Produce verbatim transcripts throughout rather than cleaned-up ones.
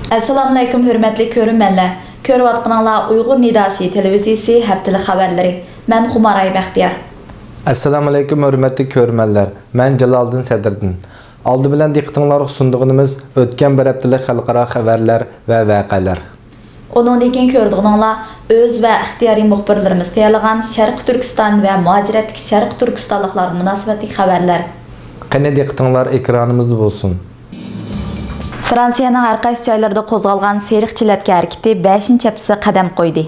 ئەسسالامۇئەلەيكۇم، ھۆرمەتلىك كۆرۈرمەنلەر. كۆرۈۋاتقىنىڭلار ئۇيغۇر نىداسى تېلېۋىزىيىسى ھەپتىلىك خەۋەرلىرى. مەن خۇمار ئايبەختىيار. ئەسسالامۇئەلەيكۇم، ھۆرمەتلىك كۆرۈرمەنلەر. مەن جالالىدىن سەدرىدىن. ئالدى بىلەن دىققىتىڭلارغا سۇنىدىغىنىمىز ئۆتكەن بىر ھەپتىلىك خەلقئارا خەۋەرلەر ۋە ۋەقەلەر. ئۇنىڭدىن كېيىن كۆرىدىغىنىڭلار ئۆز ۋە ئىختىيارىي مۇخبىرلىرىمىز تەييارلىغان شەرقىي تۈركىستان ۋە مۇھاجىرەتتىكى شەرقىي تۈركىستانلىقلارغا مۇناسىۋەتلىك خەۋەرلەر. قېنى، دىققىتىڭلار ئېكرانىمىزدا بولسۇن. فرانسىيەنىڭ ھەر قايسى جايلىرىدا قوزغالغان سېرىق جىلەتكە ھەرىكىتى بەشىنچى ھەپتىسىگە قەدەم قويدى.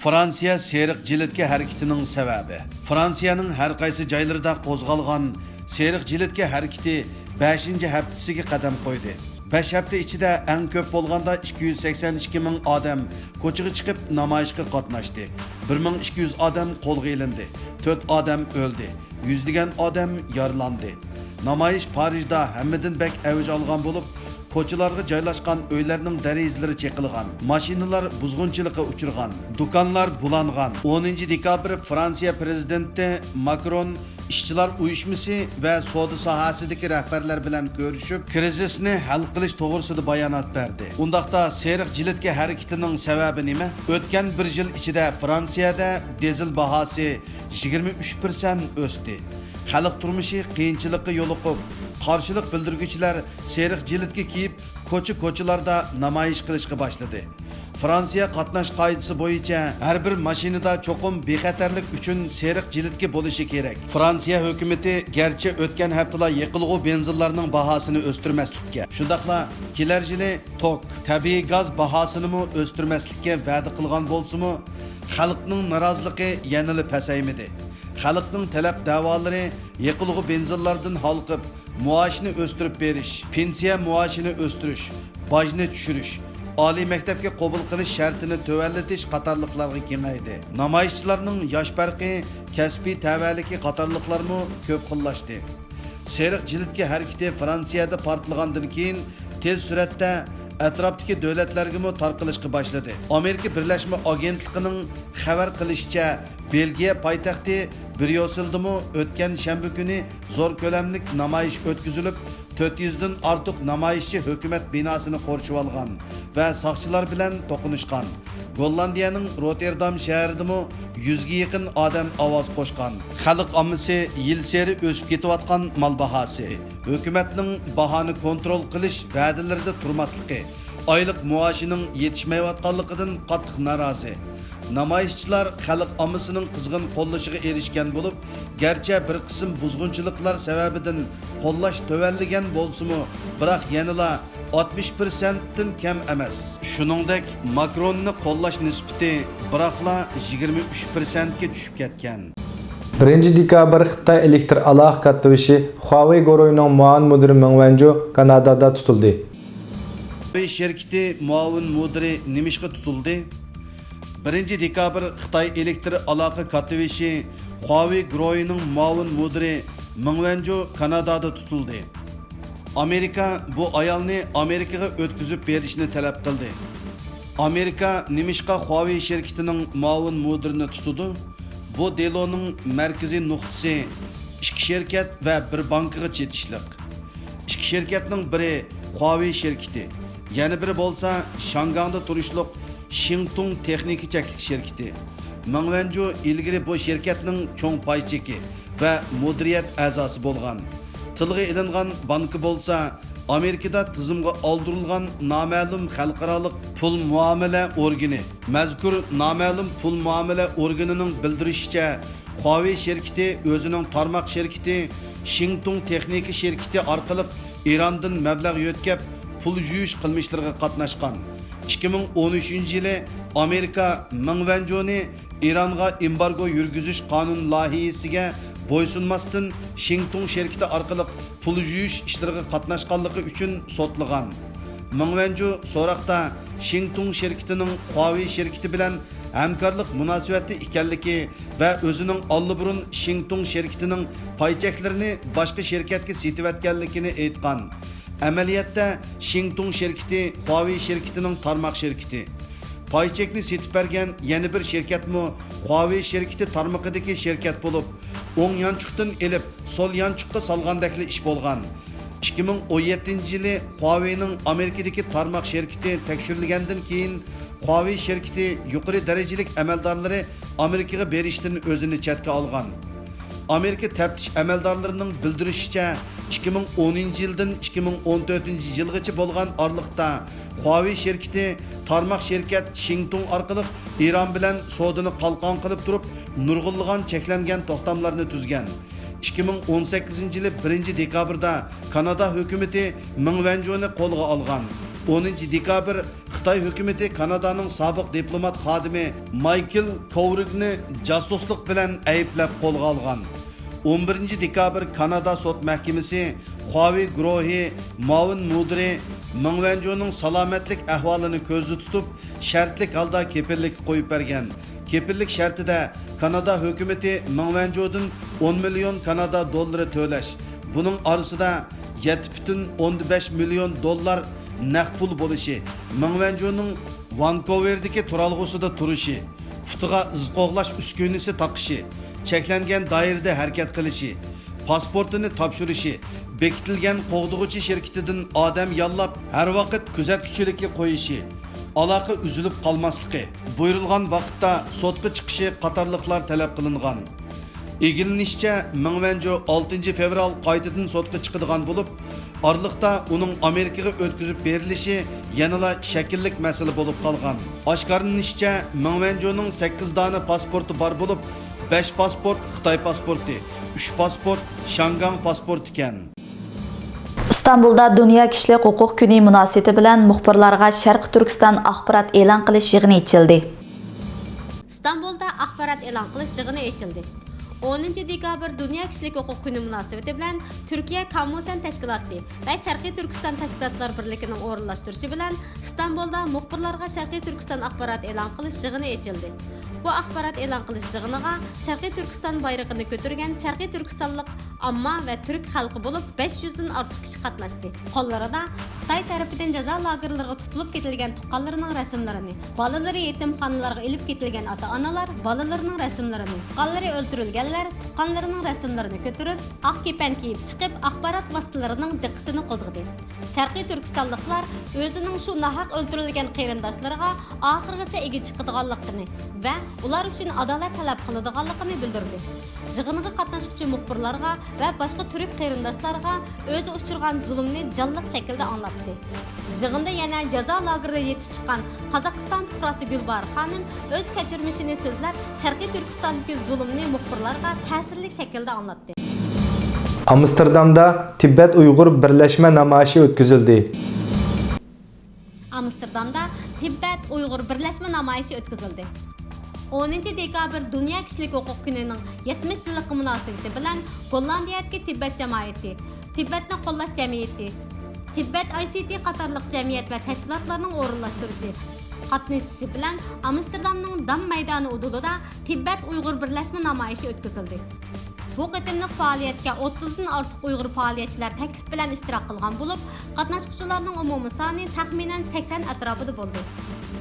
فرانسىيە سېرىق جىلەتكە ھەرىكىتىنىڭ سەۋەبى. فرانسىيەنىڭ ھەر قايسى جايلىرىدا قوزغالغان سېرىق جىلەتكە ھەرىكىتى بەشىنچى ھەپتىسىگە قەدەم قويدى. بەش ھەپتە ئىچىدە ئەڭ كۆپ بولغاندا ئىككى يۈز سەكسەن ئىككى مىڭ ئادەم كوچىغا چىقىپ نامايىشقا قاتناشتى. بىر مىڭ ئىككى يۈز ئادەم قولغا ئېلىندى. تۆت ئادەم ئۆلدى. يۈزلىگەن ئادەم يارىلاندى. نامايىش پارىژدا ھەممىدىن بەك ئەۋج ئالغان بولۇپ، كوچىلارغا جايلاشقان ئۆيلەرنىڭ دېرىزىلىرى چېقىلغان، ماشىنىلار بۇزغۇنچىلىققا ئۇچرىغان، دۇكانلار بۇلانغان. ئونىنچى دېكابىر فرانسىيە پىرېزىدېنتى ماكرون ئىشچىلار ئۇيۇشمىسى ۋە سودا ساھەسىدىكى رەھبەرلەر بىلەن كۆرۈشۈپ، كىرىزىسنى ھەل قىلىش توغرىسىدا بايانات بەردى. ئۇنداقتا سېرىق جىلەتكە ھەرىكىتىنىڭ سەۋەبى نېمە؟ ئۆتكەن بىر يىل ئىچىدە فرانسىيەدە دىزېل باھاسى يىگىرمە ئۈچ پىرسەنت ئۆستى. خەلق تۇرمۇشى قىيىنچىلىققا يولۇقۇپ، قارشىلىق بىلدۈرگۈچىلەر سېرىق جىلىتكە كىيىپ، كوچا-كوچىلاردا نامايىش قىلىشقا باشلىدى. فرانسىيە قاتناش قائىدىسى بويىچە ھەر بىر ماشىنىدا چوقۇم بىخەتەرلىك ئۈچۈن سېرىق جىلىتكە بولۇشى كېرەك. فرانسىيە ھۆكۈمىتى گەرچە ئۆتكەن ھەپتىلا يېقىلغۇ بېنزىنلارنىڭ باھاسىنى ئۆستۈرمەسلىككە، شۇنداقلا كېلەر يىلى توك، تەبىئىي گاز باھاسىنىمۇ ئۆستۈرمەسلىككە ۋەدە قىلغان بولسىمۇ، خەلقنىڭ نارازىلىقى يەنىلا پەسەيمىدى. خەلقنىڭ تەلەپ-دەۋالىرى يېقىلغۇ بېنزىنلاردىن ھالقىپ، مائاشنى ئۆستۈرۈپ بېرىش، پېنسىيە مائاشىنى ئۆستۈرۈش، باجنى چۈشۈرۈش، ئالىي مەكتەپكە قوبۇل قىلىش شەرتىنى تۆۋەنلىتىش قاتارلىقلارغا كېڭەيدى. نامايىشچىلارنىڭ ياش پەرقى، كەسپىي تەۋەلىكى قاتارلىقلارمۇ كۆپ خىللاشتى. سېرىق جىلىتكە ھەرىكىتى فرانسىيەدە پارتلىغاندىن كېيىن، تېز سۈرئەتتە ئەتراپتىكى دۆلەتلەرگىمۇ تارقىلىشقا باشلىدى. ئامېرىكا بىرلەشمە ئاگېنتلىقىنىڭ خەۋەر قىلىشىچە، بېلگىيە پايتەختى بريۇسسېلدىمۇ ئۆتكەن شەنبە كۈنى زور كۆلەملىك نامايىش ئۆتكۈزۈلۈپ، تۆت يۈزدىن ئارتۇق نامايىشچى ھۆكۈمەت بىناسىنى قورشىۋالغان ۋە ساقچىلار بىلەن توقۇنۇشقان. گوللاندىيەنىڭ روتېردام شەھىرىدىمۇ يۈزگە يېقىن ئادەم ئاۋاز قوشقان. خەلق ئاممىسى يىلسېرى ئۆسۈپ كېتىۋاتقان مال باھاسى، ھۆكۈمەتنىڭ باھانى كونترول قىلىش ۋەدىلىرىدە تۇرماسلىقى، ئايلىق مائاشىنىڭ يېتىشمەيۋاتقانلىقىدىن قاتتىق نارازى. نامايىشچىلار خەلق ئاممىسىنىڭ قىزغىن قوللىشىغا ئېرىشكەن بولۇپ، گەرچە بىر قىسىم بۇزغۇنچىلىقلار سەۋەبىدىن قوللاش تۆۋەنلىگەن بولسىمۇ، بىراق يەنىلا ئاتمىش پىرسەنتتىن كەم ئەمەس. شۇنىڭدەك، ماكروننى قوللاش نىسبىتى بىراقلا يىگىرمە ئۈچ پىرسەنتكە چۈشۈپ كەتكەن. بىرىنچى دېكابىر خىتاي ئېلېكتر ئالاقە كاتتىبېشى خۇاۋېي گۇرۇھىنىڭ مۇئاۋىن مۇدىرى مېڭ ۋەنجۇ كانادادا تۇتۇلدى. خۇاۋېي شىركىتى مۇئاۋىن مۇدىرى نېمىشقا تۇتۇلدى؟ بىرىنچى دېكابىر خىتاي ئېلېكتر ئالاقە كاتتىبېشى خۇاۋېي گۇرۇھىنىڭ مۇئاۋىن مۇدىرى مېڭ ۋەنجۇ كانادادا تۇتۇلدى. ئامېرىكا بۇ ئايالنى ئامېرىكىغا ئۆتكۈزۈپ بېرىشنى تەلەپ قىلدى. ئامېرىكا نېمىشقا خۇاۋېي شىركىتىنىڭ مۇئاۋىن مۇدىرىنى تۇتىدۇ؟ بۇ دېلونىڭ مەركىزىي نۇقتىسى ئىككى شىركەت ۋە بىر بانكىغا چېتىشلىق. ئىككى شىركەتنىڭ بىرى خۇاۋېي شىركىتى، يەنە بىرى بولسا شاڭگاڭدا تۇرۇشلۇق شىڭتۇڭ تېخنىكا چەكلىك شىركىتى. مېڭ ۋەنجۇ ئىلگىرى بۇ شىركەتنىڭ چوڭ پاي چېكى ۋە مۇدىرىيەت ئەزاسى بولغان. تىلغا ئېلىنغان بانكا بولسا ئامېرىكىدا تىزىمغا ئالدۇرۇلغان نامەلۇم خەلقئارالىق پۇل مۇئامىلە ئورگىنى. مەزكۇر نامەلۇم پۇل مۇئامىلە ئورگىنىنىڭ بىلدۈرۈشىچە، خۇاۋېي شىركىتى ئۆزىنىڭ تارماق شىركىتى شىڭتۇڭ تېخنىكا شىركىتى ئارقىلىق ئىراندىن مەبلەغ يۆتكەپ، پۇل يۇيۇش قىلمىشلىرىغا قاتناشقان. ئىككى مىڭ ئون ئۈچىنچى يىلى ئامېرىكا مېڭ ۋەنجۇنى ئىرانغا ئېمبارگو يۈرگۈزۈش قانۇن لايىھىسىگە بويسۇنماستىن، شىڭتۇڭ شىركىتى ئارقىلىق پۇل يۇيۇش ئىشلىرىغا قاتناشقانلىقى ئۈچۈن سوتلىغان. مېڭ ۋەنجۇ سوراقتا شىڭتۇڭ شىركىتىنىڭ خۇاۋېي شىركىتى بىلەن ھەمكارلىق مۇناسىۋەتتە ئىكەنلىكى ۋە ئۆزىنىڭ ئاللىبۇرۇن شىڭتۇڭ شىركىتىنىڭ پاي چەكلىرىنى باشقا شىركەتكە سېتىۋەتكەنلىكىنى ئېيتقان. ئەمەلىيەتتە، شىڭتۇڭ شىركىتى خۇاۋېي شىركىتىنىڭ تارماق شىركىتى. پاي چەكنى سېتىپ بەرگەن يەنە بىر شىركەتمۇ خۇاۋېي شىركىتى تارمىقىدىكى شىركەت بولۇپ، ئوڭ يانچۇقتىن ئېلىپ، سول يانچۇققا سالغاندەكلا ئىش بولغان. ئىككى مىڭ ئون يەتتىنچى يىلى خۇاۋېينىڭ ئامېرىكىدىكى تارماق شىركىتى تەكشۈرۈلگەندىن كېيىن، خۇاۋېي شىركىتى يۇقىرى دەرىجىلىك ئەمەلدارلىرى ئامېرىكىغا بېرىشتىن ئۆزىنى چەتكە ئالغان. ئامېرىكا تەپتىش ئەمەلدارلىرىنىڭ بىلدۈرۈشىچە، ئىككى مىڭ ئونىنچى يىلدىن ئىككى مىڭ ئون تۆتىنچى يىلغىچە بولغان ئارىلىقتا خۇاۋېي شىركىتى تارماق شىركەت شىڭتۇڭ ئارقىلىق ئىران بىلەن سودىنى قالقان قىلىپ تۇرۇپ، نۇرغۇنلىغان چەكلەنگەن توختاملارنى تۈزگەن. ئىككى مىڭ ئون سەككىزىنچى يىلى بىرىنچى دېكابىردا كانادا ھۆكۈمىتى مېڭ ۋەنجۇنى قولغا ئالغان. ئونىنچى دېكابىر خىتاي ھۆكۈمىتى كانادانىڭ سابىق دىپلومات خادىمى مايكل كوۋرىگنى جاسۇسلۇق بىلەن ئەيىبلەپ قولغا ئالغان. ئون بىرىنچى دېكابىر كانادا سوت مەھكىمىسى خۇاۋېي گۇرۇھى مۇئاۋىن مۇدىرى مېڭ ۋەنجۇنىڭ سالامەتلىك ئەھۋالىنى كۆزدە تۇتۇپ، شەرتلىك ھالدا كېپىللىككە قويۇپ بەرگەن. كېپىللىك شەرتىدە كانادا ھۆكۈمىتى مېڭ ۋەنجۇدىن ئون مىليون كانادا دوللىرى تۆلەش، بۇنىڭ ئارىسىدا يەتتە پۈتۈن ئوندىن بەش مىليون دوللار نەق پۇل بولۇشى، مېڭ ۋەنجۇنىڭ ۋانكوۋېردىكى تۇرالغۇسىدا تۇرۇشى، پۇتىغا ئىز قوغلاش ئۈسكۈنىسى تاقىشى، چەكلەنگەن دائىرىدە ھەرىكەت قىلىشى، پاسپورتىنى تاپشۇرۇشى، بېكىتىلگەن قوغدىغۇچى شىركىتىدىن ئادەم ياللاپ، ھەر ۋاقىت كۆزەتكۈچىلىككە قويۇشى، ئالاقە ئۈزۈلۈپ قالماسلىقى، بۇيرۇلغان ۋاقىتتا سوتقا چىقىشى قاتارلىقلار تەلەپ قىلىنغان. ئىگىلىنىشىچە، مېڭ ۋەنجۇ ئالتىنچى فېۋرال قايتىدىن سوتقا چىقىدىغان بولۇپ، ئارىلىقتا ئۇنىڭ ئامېرىكىغا ئۆتكۈزۈپ بېرىلىشى يەنىلا شەكىللىك مەسىلە بولۇپ قالغان. ئاشكارىلىنىشىچە، مېڭ ۋەنجۇنىڭ سەككىز دانە پاسپورتى بار بولۇپ، بەش پاسپورت خىتاي پاسپورتى، ئۈچ پاسپورت شاڭگاڭ پاسپورتى ئىكەن. ئىستانبۇلدا دۇنيا كىشىلىك ھوقۇق كۈنى مۇناسىۋىتى بىلەن مۇخبىرلارغا شەرقىي تۈركىستان ئاخبارات ئېلان قىلىش يىغىنى ئېچىلدى. ئىستانبۇلدا ئاخبارات ئېلان قىلىش يىغىنى ئېچىلدى. ئونىنچى دېكابىر دۇنيا كىشىلىك ھوقۇق كۈنى مۇناسىۋىتى بىلەن تۈركىيە كامۇسەن تەشكىلاتى ۋە شەرقىي تۈركىستان تەشكىلاتلار بىرلىكىنىڭ ئورۇنلاشتۇرۇشى بىلەن ئىستانبۇلدا مۇخبىرلارغا شەرقىي تۈركىستان ئاخبارات ئېلان قىلىش يىغىنى ئېچىلدى. بۇ ئاخبارات ئېلان قىلىش يىغىنىغا شەرقىي تۈركىستان بايرىقىنى كۆتۈرگەن شەرقىي تۈركىستانلىق ئامما ۋە تۈرك خەلقى بولۇپ، بەش يۈزدىن ئارتۇق كىشى قاتناشتى. قوللىرىدا خىتاي تەرىپىدىن جازا لاگېرلىرىغا تۇتۇلۇپ كېتىلگەن تۇغقانلىرىنىڭ رەسىملىرىنى، بالىلىرى يېتىمخانىلارغا ئېلىپ كېتىلگەن ئاتا-ئانىلار بالىلىرىنىڭ رەسىملىرىنى، تۇغقانلىرى ئۆلتۈرۈلگەنلەر تۇغقانلىرىنىڭ رەسىملىرىنى كۆتۈرۈپ، ئاق كېپەن كىيىپ چىقىپ، ئاخبارات ۋاسىتىلىرىنىڭ دىققىتىنى قوزغىدى. شەرقىي تۈركىستانلىقلار ئۆزىنىڭ شۇ ناھەق ئۆلتۈرۈلگەن قېرىنداشلىرىغا ئاخىرغىچە ئىگە چىقىدىغانلىقىنى ۋە ئۇلار ئۈچۈن ئادالەت تەلەپ قىلىدىغانلىقىنى بىلدۈردى. يىغىنغا قاتناشقۇچى مۇخبىرلارغا ۋە باشقا تۈرك قېرىنداشلارغا ئۆزى ئۇچرىغان زۇلۇمنى جانلىق شەكىلدە ئاڭلاتتى. يىغىندا يەنە جازا لاگېرىدا يېتىپ چىققان قازاقىستان پۇقراسى گۈلباھار خانىم ئۆز كەچۈرمىشىنى سۆزلەپ، شەرقىي تۈركىستاندىكى زۇلۇمنى مۇخبىرلارغا تەسىرلىك شەكىلدە ئاڭلاتتى. ئامستېردامدا تىبەت ئۇيغۇر بىرلەشمە نامايىشى ئۆتكۈزۈلدى. ئامستېردامدا تىبەت ئۇيغۇر بىرلەشمە نامايىشى ئۆتكۈزۈلدى. ئونىنچى دېكابىر دۇنيا كىشىلىك ھوقۇق كۈنىنىڭ يەتمىش يىللىقى مۇناسىۋىتى بىلەن گوللاندىيەدىكى تىبەت جامائىتى، تىبەتنى قوللاش جەمئىيىتى، تىبەت ئاي سىي تى قاتارلىق جەمئىيەت ۋە تەشكىلاتلارنىڭ ئورۇنلاشتۇرۇشى، قاتنىشىشى بىلەن ئامستېردامنىڭ دام مەيدانى ئۇدۇلىدا تىبەت ئۇيغۇر بىرلەشمە نامايىشى ئۆتكۈزۈلدى. بۇ قېتىملىق پائالىيەتكە ئوتتۇزدىن ئارتۇق ئۇيغۇر پائالىيەتچىلەر تەكلىپ بىلەن ئىشتىراك قىلغان بولۇپ، قاتناشقۇچىلارنىڭ ئومۇمىي سانى تەخمىنەن سەكسەن ئەتراپىدا بولدى.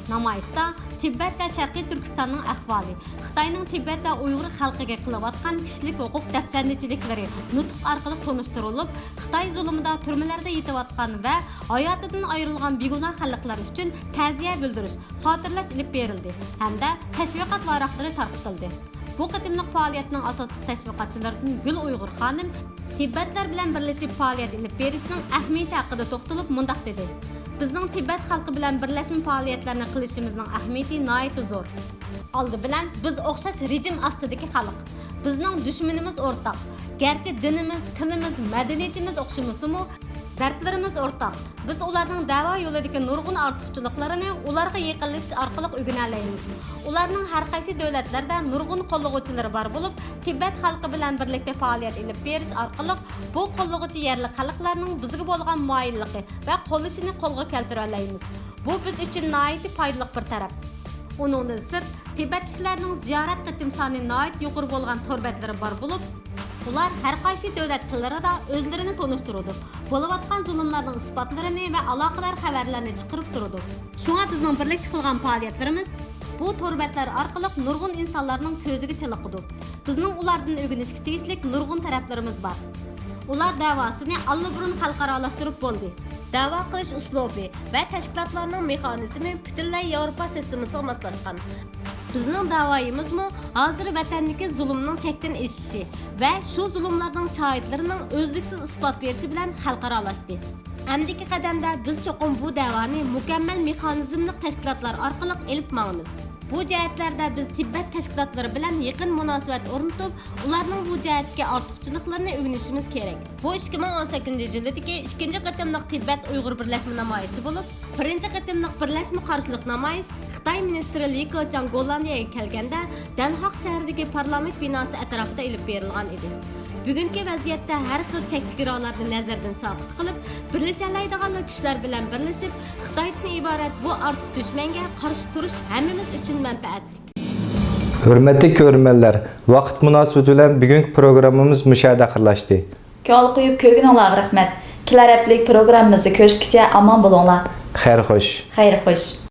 نامايىشتا تىبەت ۋە شەرقىي تۈركىستاننىڭ ئەھۋالى، خىتاينىڭ تىبەت ۋە ئۇيغۇر خەلقىگە قىلىۋاتقان كىشىلىك ھوقۇق دەپسەندىچىلىكلىرى نۇتۇق ئارقىلىق تونۇشتۇرۇلۇپ، خىتاي زۇلۇمىدا تۈرمىلەردە يېتىۋاتقان ۋە ھاياتىدىن ئايرىلغان بىگۇناھ خەلقلەر ئۈچۈن تەزىيە بىلدۈرۈش، خاتىرىلەش ئېلىپ بېرىلدى ھەمدە تەشۋىقات ۋاراقلىرى تارقىتىلدى. بۇ قېتىملىق پائالىيەتنىڭ ئاساسلىق تەشۋىقاتچىلىرىدىن گۈل ئۇيغۇر خانىم تىبەتلەر بىلەن بىرلىشىپ پائالىيەت ئېلىپ بېرىشنىڭ ئەھمىيىتى ھەققىدە توختىلىپ مۇنداق دېدى: بىزنىڭ تىبەت خەلقى بىلەن بىرلەشمە پائالىيەتلەرنى قىلىشىمىزنىڭ ئەھمىيىتى ناھايىتى زور. ئالدى بىلەن بىز ئوخشاش رېجىم ئاستىدىكى خەلق. بىزنىڭ دۈشمىنىمىز ئورتاق. گەرچە دىنىمىز، تىلىمىز، مەدەنىيىتىمىز ئوخشىمىسىمۇ، دەردلىرىمىز ئورتاق. بىز ئۇلارنىڭ دەۋا يولىدىكى نۇرغۇن ئارتۇقچىلىقلىرىنى، ئۇلارغا يېقىنلىشىش ئارقىلىق ئۆگىنەلەيمىز. ئۇلارنىڭ ھەر قايسى دۆلەتلەردە نۇرغۇن قوللىغۇچىلىرى بار بولۇپ، تىبەت خەلقى بىلەن بىرلىكتە پائالىيەت ئېلىپ بېرىش ئارقىلىق بۇ قوللىغۇچى يەرلىك خەلقلەرنىڭ بىزگە بولغان مۇئايىنلىقى ۋە قوللىشىنى قولغا كەلتۈرەلەيمىز. بۇ بىز ئۈچۈن ناھايىتى پايدىلىق بىر تەرەپ. ئۇنىڭدىن سىرت، تىبەتلىكلەرنىڭ زىيارەت قېتىم سانى ناھايىتى يۇقىرى بولغان تور بەتلىرى بار بولۇپ، ئۇلار ھەر قايسى دۆلەت تىللىرىدا ئۆزلىرىنى تونۇشتۇرىدۇ، بولۇۋاتقان زۇلۇملارنىڭ ئىسپاتلىرىنى ۋە ئالاقىدار خەۋەرلەرنى چىقىرىپ تۇرىدۇ. شۇڭا بىزنىڭ بىرلىكتە قىلغان پائالىيەتلىرىمىز بۇ تور بەتلەر ئارقىلىق نۇرغۇن ئىنسانلارنىڭ كۆزىگە چېلىقىدۇ. بىزنىڭ ئۇلاردىن ئۆگىنىشكە تېگىشلىك نۇرغۇن تەرەپلىرىمىز بار. ئۇلار دەۋاسىنى ئاللىبۇرۇن خەلقئارالاشتۇرۇپ بولدى. دەۋا قىلىش ئۇسلۇبى ۋە تەشكىلاتلارنىڭ مېخانىزمى پۈتۈنلەي ياۋروپا سىستېمىسىغا ماسلاشقان. بىزنىڭ دەۋايىمىزمۇ ھازىر ۋەتەندىكى زۇلۇمنىڭ چەكتىن ئېشىشى ۋە شۇ زۇلۇملارنىڭ شاھىتلىرىنىڭ ئۈزلۈكسىز ئىسپات بېرىشى بىلەن خەلقئارالاشتى. ئەمدىكى قەدەمدە بىز چوقۇم بۇ دەۋانى مۇكەممەل مېخانىزملىق تەشكىلاتلار ئارقىلىق ئېلىپ ماڭىمىز. بۇ جەھەتلەردە بىز تىبەت تەشكىلاتلىرى بىلەن يېقىن مۇناسىۋەت ئورنىتىپ، ئۇلارنىڭ بۇ جەھەتتىكى ئارتۇقچىلىقلىرىنى ئۆگىنىشىمىز كېرەك. بۇ ئىككى مىڭ ئون سەككىزىنچى يىلىدىكى ئىككىنچى قېتىملىق تىبەت ئۇيغۇر بىرلەشمە نامايىشى بولۇپ، بىرىنچى قېتىملىق بىرلەشمە قارشىلىق نامايىش خىتاي مىنىستىرى لى كېچياڭ گوللاندىيەگە كەلگەندە، دەنھاق شەھىرىدىكى پارلامېنت بىناسى ئەتراپىدا ئېلىپ بېرىلغان ئىدى. بۈگۈنكى ۋەزىيەتتە ھەر خىل چەك-چېگرالارنى نەزەردىن ساقىت قىلىپ، بىرلىشەلەيدىغانلا كۈچلەر بىلەن بىرلىشىپ، خىتايدىن ئىبارەت بۇ ئارتۇق دۈشمەنگە قارشى تۇرۇش ھەممىمىز ئۈچۈن مەنپەئەتلىك. ھۆرمەتلىك كۆرۈرمەنلەر، ۋاقىت مۇناسىۋىتى بىلەن بۈگۈنكى پروگراممىمىز مۇشۇ يەردە ئاخىرلاشتى. كۆڭۈل قويۇپ كۆرگىنىڭلارغا رەھمەت. كېلەر ھەپتىلىك پروگراممىمىزدا كۆرۈشكىچە ئامان بولۇڭلار. خەير خوش. خەير خوش.